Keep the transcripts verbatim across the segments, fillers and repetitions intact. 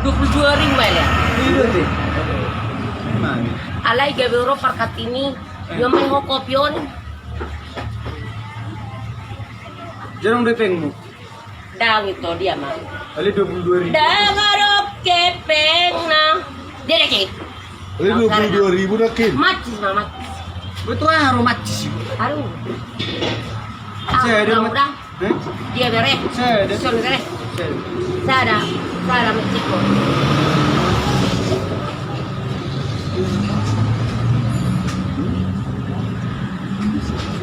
Dua puluh dua ribu ma i, Lea. Iya, deh. Alai gabe ro parkatini, yo mai ho kopi on. Jarang depengmu. Dang itu dia mah. Alai dua puluh dua ribu. Dang ro kepengna. Dia deh, Ki. Alai dua puluh dua ribu dah, Ki. Macis, mah, macis. Betul, ah, ro macis. Aduh. Saya ada udah, mat- udah. Eh? Dia bere. Saya ada. Son bere. Saya ada. Saya ada. Saya ada Meksiko.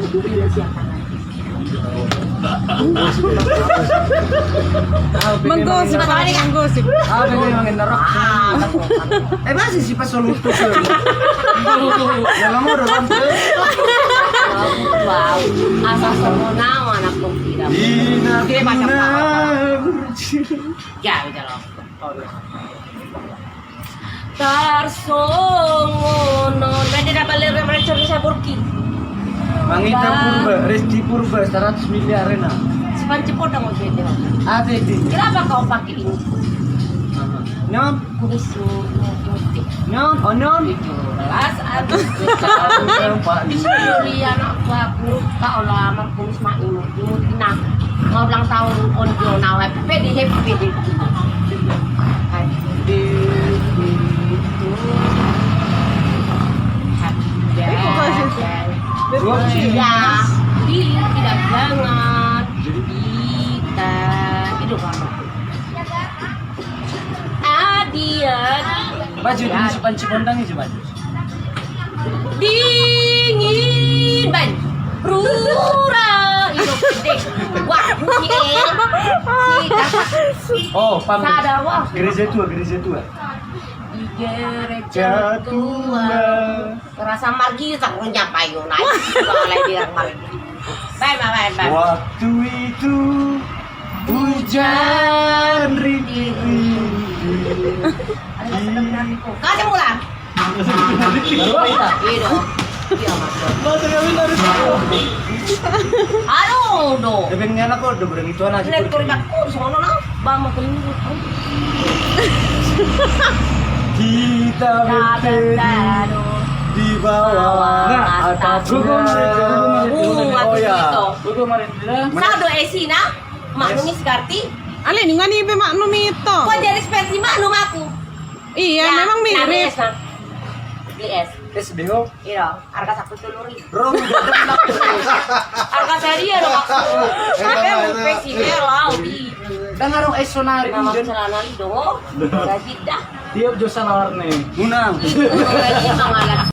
Dia siapa lagi? Menggosip, menggosip. Apa ini, menggosip? Ah, apa ini, makin nerok? Ah, eh, masih si pas solutus. Ya, lama udah kan? Wow. Asal semua nama anak kau tidak. Dia macam apa? Ya, udah lah. Tarsongon on. Berarti dapat lewat mereka bisa burki. Mangita Purba, Resti Purba, seratus miliar, Rena. Sepanci podang mau jadi. Ada di. Kenapa kau pakai ini? Nyon. Kumis mu-, mu-, putih. Nyon, oh, nyon. Tujuh belas Agustus. Tahun keempat. Iya, anak buahku. Kau lamar kumis mak ini. Imut ina. Mau ulang tahun on jo na happy birthday, happy birthday. Happy birthday to you. Happy birthday. Iya, di tidak jangan kita itu apa? Adian. Baju di Sepanci Bondang itu, baju. Dingin ban rura. Itu gede. Wah, bunyi, eh. Si dapat. Oh, paham. Sadar, wah. Gereja tua, gereja tua. Di gereja tua. Rasa margi tak punya payung naik. Kalau dia margi. Baik, baik, baik, baik. Waktu itu hujan rintik-rintik. Kasih pulang. Iya dong. Iya, Mas. Aduh, do. Tapi ini anak kok udah berani tuan aja. Lihat kau lihat kau sono nah. Bang mau keliling. Kita berteduh di bawah atap. Nah, gua, gua mau lihat, gua mau lihat. Oh, iya. Gua, gua mau lihat. Sado esina, Magnum is Karti. Ale, ini ngani be Magnum itu. Kok jadi seperti Magnum aku? Iya, memang mirip. Beli es. Es bego. Iya. Harga satu telur i. Rong, udah. Harga sadia dong, Pak. Sampai mau pesi, dia lau di. Dan ngarong es sonari, nama hujan. Celana i dong. Gaji dah. Tiap jo sana warna. Munang. Itu gaji mangalat.